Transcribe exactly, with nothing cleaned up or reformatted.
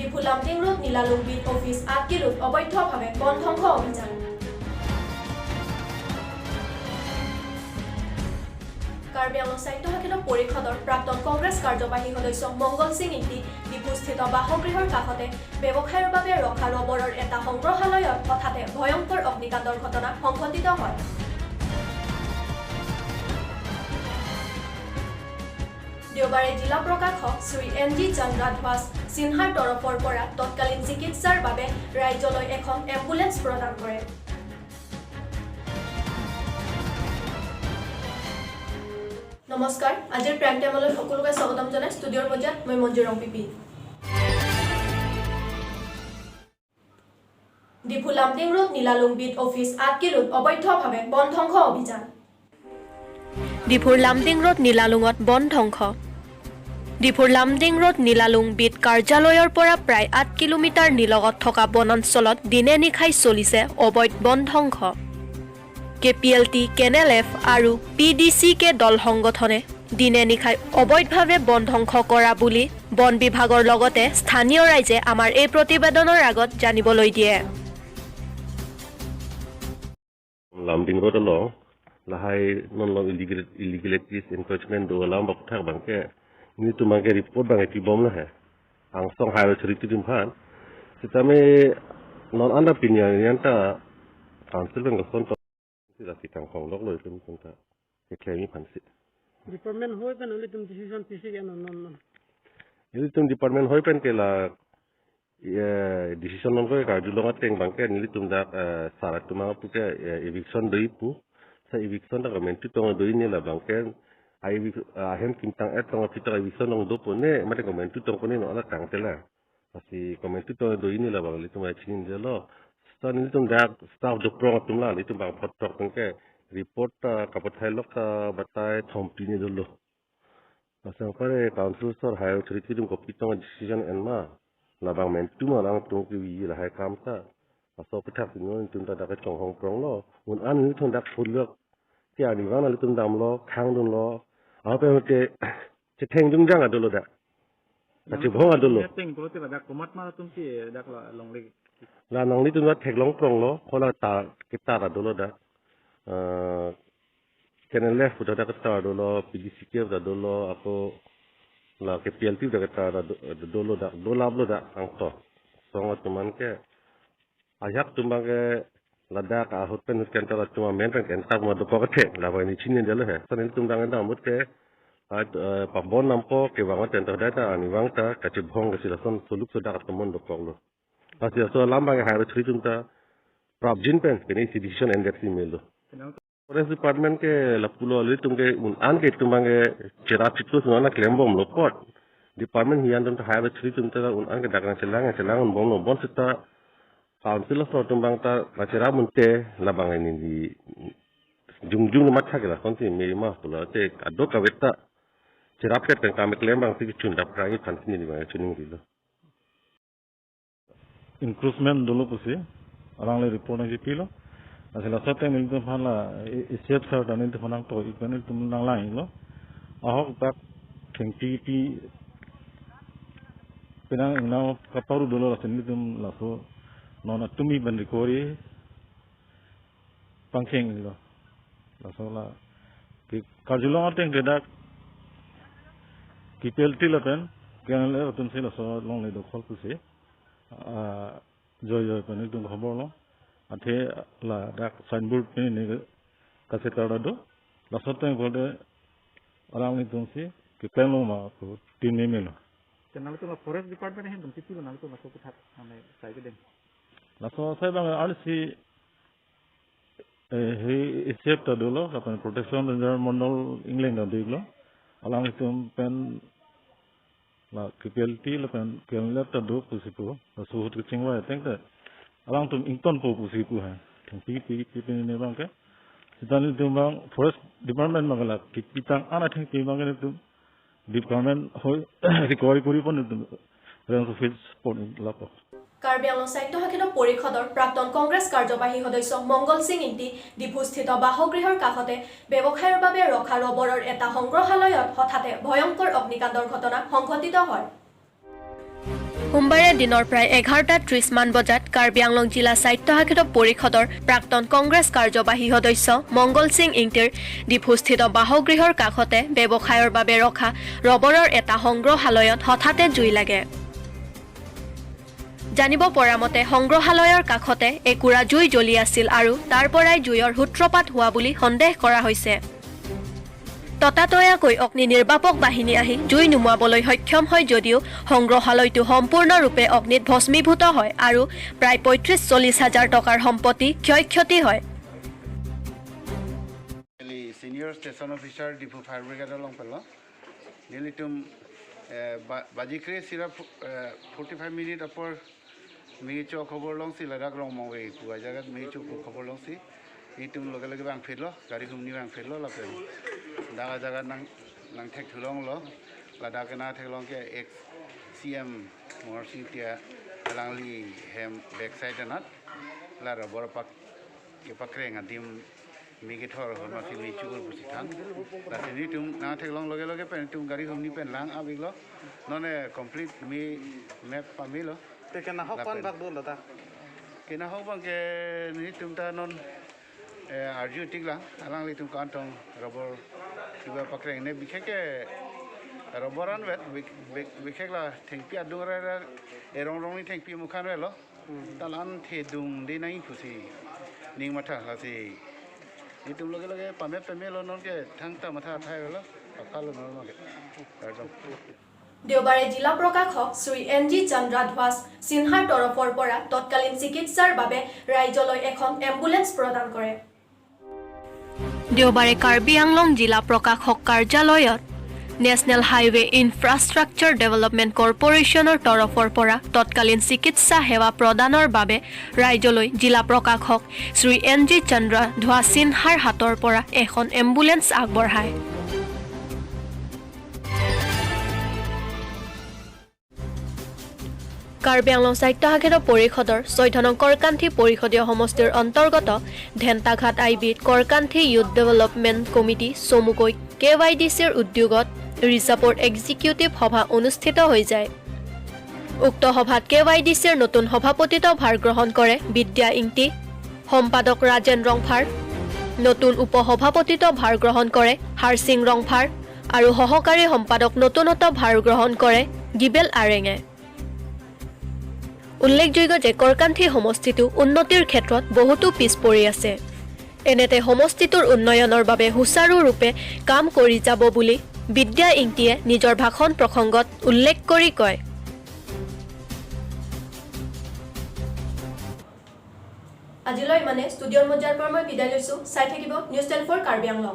ডিফু লামডিং ৰোড নীলালুং bit office আঠ কিলোত অবৈধভাৱে বন ধ্বংস অভিযান। কাৰ্বি আংলং স্বায়ত্তশাসিত পৰিষদৰ প্ৰাক্তন কংগ্ৰেছ কাৰ্যবাহী সদস্য মংগল সিং ইংতি ডিফুস্থিত বাসগৃহৰ কাষতে ব্যৱসায়ৰ বাবে ৰখা ৰবৰৰ এটা সংগ্ৰহালয়ত হঠাতে ভয়ংকৰ অগ্নিকাণ্ডৰ ঘটনা সংঘটিত হয়। দেওবাৰে জিলা প্ৰশাসক শ্ৰী এন জি চন্দ্ৰাধ্বাস সিনহাৰ তৰফৰ পৰা তৎকালীন চিকিৎসাৰ বাবে ৰাইজলৈ এখন এম্বুলেন্স প্ৰদান কৰে। নমস্কাৰ, আজিৰ প্ৰাইম টাইমলৈ সকলোকে স্বাগতম জনাই ষ্টুডিঅ'ৰ মজিয়াত মই মঞ্জু ৰংপিপি। ডিফু লামডিং ৰোড নীলালুং বিট অফিচ আঠ কিলোত অবৈধভাৱে বন ধ্বংস অভিযান। ডিফুৰ লামডিং ৰোড নীলালুঙত বন ধ্বংস। ডিফুৰ লামডিং ৰোড নীলালুং বিট কাৰ্যালয়ৰ পৰা প্ৰায় আঠ কিলোমিটাৰ নিলগত থকা বনাঞ্চলত দিনে নিশাই চলিছে অবৈধ বন ধ্বংস। কে পি এল টি, কে এন এল এফ আৰু পি ডি চি কে দল সংগঠনে দিনে নিশাই অবৈধভাৱে বন ধ্বংস কৰা বুলি বন বিভাগৰ লগতে স্থানীয় ৰাইজে আমাৰ এই প্ৰতিবেদনৰ আগত জানিবলৈ দিয়ে। Lumding Road along, lahai non along illegal, illegal activities encroachment do alam bak thak abangke, nelitum abangke report abangke pibom lahai. Angsong higher authority atum aphan. Sitame non anta pini arni anta council abangke son to. Sila kitang kong lok lo itum kunta. Keklem aphansi. Department hoi pen nelitum decision pisi ke non non non. Nelitum department hoi pen ke la, eh, decision non ko karjulong ateng abangke nelitum dak, eh, sir atum aphan pu ke, eh, eviction do-i pu. Sa eviction ta komantu tong do-i ne la abangke. A evic-, eh, ahem kimtang et tong aphi ta eviction long dopo ne, mate komantu tong ko ne non ala tangte la. Lasi komantu tong do-i ne la abang nelitum ai chinine lo. Sa nelitum dak staff doprong atum la nelitum abang photok abangke report ta kapathai lok ta batai thompi ne dolo. Lasi anpar council sir higher authority atum kopi tong decision en ma. La abang mantu ma alangtum kevi lahai akam ta. Laso aphuthak si non nelitum ta dak chonghong prong lo. Un an nelitum dak phulok. Ti ani abang nelitum damlo, khangdunlo. Ape hote chetheng dungjang adolo dak. Kachibhong adolo. Teng pulote ladak komat ma atum si dak la longle. La nang nelitum dak theklong prong lo, kola ta ketar adolo dak. Eh, K N L F puta dak ketar adolo, P D C K puta adolo, ako la K P L T puta ketar ado-, adolo dak, dolap lo dak angto. Song atum an ke. Ajak atum abangke ladak ahut pen hut kenta la atum amen pen kenta ma dokok athe, la abang ne chinine dolo he. Sa nelitum abang enta amut ke, at, eh, pabon nampo kevang ateng ta dai ta ani abang ta kachibhong ke si lason soluk sodak atum mon dokok lo. Lasi laso alam abangke higher authority atum ta prapjin pen, pini si decision endet si melo. Forest Department ke lapulo nelitum ke un an ke itum abangke cherap chitu semana klembomlo apot. Department hian atum ta higher authority atum ta un an ke dak nangchelang, chelang un bomlo bon seta council aso atum abang ta nangcherap munte la abang ini di jungjung matha ke la konsi me ma pulo te ado kaveta cherap ke tengka me klem abang si chun dap rai phan sini di abang chuning dilo. Encroachment dolo pusi, alangli report nangchipilo. Lasi laso ateng nelitum aphan la, i-, i-, chief sir ta nelitum aphan nangtoi, ipen nelitum nanglanglo. Ahok dak thengpi pi penang ingnang kaparu dolo lasi nelitum laso non atum ipen recovery pangchenglo. Laso la ke karjulong ateng ke dak K P L T lapen K N L F atum si laso longle dokhol pusi. Ah, joi joi pen nelitum khobor lo. Athe ladak signboard pini ne kachetar do. Laso ateng pulote alanglitum si keklem lo ma pu tin ne melo. Te nangtum la Forest Department ahin atum chipilo nangtum laso aphuthak mane sai kedeng. Laso asai abang arsi Eh, he, i-, chief ta dolo, lapen Protection Ranger Mondol Engleng ta dolo. Alanglitum pen la K P L T lapen K N L F ta do pusi pu. Laso ahut kechingvai ateng ta alangtum ingtonpo pusi pu ha. Thengpi pi pi pi ne abangke. Seta nelitum abang Forest Department abang la kipitang ana thengpi abangke nelitum department hoi recovery kori pon nelitum Range Office pon lapo. Karbi আংলং স্বায়ত্তশাসিত পৰিষদৰ প্ৰাক্তন কংগ্ৰেছ কাৰ্যবাহী সদস্য মংগল সিং ইংতি ডিফুস্থিত বাসগৃহৰ কাষতে ব্যৱসায়ৰ বাবে ৰখা ৰবৰৰ এটা সংগ্ৰহালয়ত হঠাতে ভয়ংকৰ অগ্নিকাণ্ডৰ ঘটনা সংঘটিত হয়। সোমবাৰে দিনৰ প্ৰায় এঘাৰটা ত্ৰিশ মান বজাত কাৰ্বি আংলং জিলা স্বায়ত্তশাসিত পৰিষদৰ প্ৰাক্তন কংগ্ৰেছ কাৰ্যবাহী সদস্য মংগল সিং ইংতিৰ ডিফুস্থিত বাসগৃহৰ কাষতে ব্যৱসায়ৰ বাবে ৰখা ৰবৰৰ এটা সংগ্ৰহালয়ত হঠাতে জুই লাগে। জানিব পৰা মতে, সংগ্ৰহালয়ৰ কাষতে একুৰা জুই জ্বলি আছিল আৰু তাৰ পৰাই জুইৰ সূত্ৰপাত হোৱা বুলি সন্দেহ কৰা হৈছে। ততাতৈয়াকৈ অগ্নি নিৰ্বাপক বাহিনী আহি জুই নুমুৱাবলৈ সক্ষম হয় যদিও সংগ্ৰহালয়টো সম্পূৰ্ণৰূপে অগ্নিত ভস্মীভূত হয় আৰু প্ৰায় পঁয়ত্ৰিশ চল্লিশ হাজাৰ টকাৰ সম্পত্তি ক্ষয় ক্ষতি হয়। Senior Station Officer, Diphu Fire Brigade along pelo. Nelitum, eh, ba-, baji kre sira phu-, eh, forty-five minute apor mei kecho khobor longsi ladak Rongmongve pu ajagat mei kecho khobor longsi. Itum loge loge bang phitlo, gari humni bang phitlo lapen. Dak ajagat nang, nangthek thulonglo. Ladak kena theklong ke ex C M Mohor Sing Tia alangli hem backside anat. La rubber pak kepakreng adim mei kethor ahormu si mei chukur pusi than. Lasi nelitum nangtheklong loge loge pen itum gari humni pen lang-ap iklo. Non complete mei map pamelo. Te kenahok ko-an lapen bak do ladak? Kenahok abang ke nelitum ta non, eh, arju tik lang, alanglitum kantong rubber kiba pakreng ne bikhek ke rubber anvet bik-, bik-, bikhek la thengpi adung rere erong rong ni thengpi mukhan velo. Hmm. Ta la-an thedung de nai pusi ning matha lasi. Itum loge loge pamep pamelo non ke thangta matha thai velo. Apalo non ke. Kardom. দেওবাৰে জিলা প্ৰকাশক Shri N G চন্দ্ৰ ধ্ৰুৱ সিনহাৰ তৰফৰ পৰা তৎকালীন চিকিৎসাৰ বাবে ৰাইজলৈ এখন এম্বুলেন্স প্ৰদান কৰে। দেওবাৰে কাৰ্বি আংলং জিলা প্ৰকাশক কাৰ্যালয়ত নেশ্যনেল হাইৱে ইনফ্ৰাষ্ট্ৰাকচাৰ ডেভেলপমেণ্ট কৰ্পোৰেশ্যনৰ তৰফৰ পৰা তৎকালীন চিকিৎসা সেৱা প্ৰদানৰ বাবে ৰাইজলৈ জিলা প্ৰকাশক শ্ৰী এন জি চন্দ্ৰ ধ্ৰুৱ সিনহাৰ হাতৰ পৰা এখন এম্বুলেন্স আগবঢ়ায়। কাৰ্বি আংলং স্বায়ত্তশাসিত পৰিষদৰ চৈধ্য নং কৰকান্থি পৰিষদীয় সমষ্টিৰ অন্তৰ্গত ধেন্তাঘাট আই বিত কৰকান্থি ইউথ ডেভেলপমেণ্ট কমিটি চমুকৈ কে ৱাই ডি চিৰ উদ্যোগত ৰিচাপৰ এক্সিকিউটিভ সভা অনুষ্ঠিত হৈ যায়। উক্ত সভাত কে ৱাই ডি চিৰ নতুন সভাপতিত্ব ভাৰ গ্ৰহণ কৰে বিদ্যা ইংতি, সম্পাদক ৰাজেন ৰংফাৰ, নতুন উপ সভাপতিত্ব ভাৰ গ্ৰহণ কৰে হাৰসিং ৰংফাৰ আৰু সহকাৰী সম্পাদক নতুনত্ব ভাৰ গ্ৰহণ কৰে গিবেল আৰেঙে। উল্লেখযোগ্য যে কৰকান্থি সমষ্টিটো উন্নতিৰ ক্ষেত্ৰত বহুতো পিছ পৰি আছে। এনেতে সমষ্টিটোৰ উন্নয়নৰ বাবে সুচাৰুৰূপে কাম কৰি যাব বুলি বিদ্যা ইংতিয়ে নিজৰ ভাষণ প্ৰসংগত উল্লেখ কৰি কয়। আজিলৈ ইমানে। ষ্টুডিঅ'ৰ মজিয়াৰ পৰা মই বিদায় লৈছো। চাই থাকিব নিউজ টুৱেণ্টি ফ'ৰ কাৰ্বি আংলং।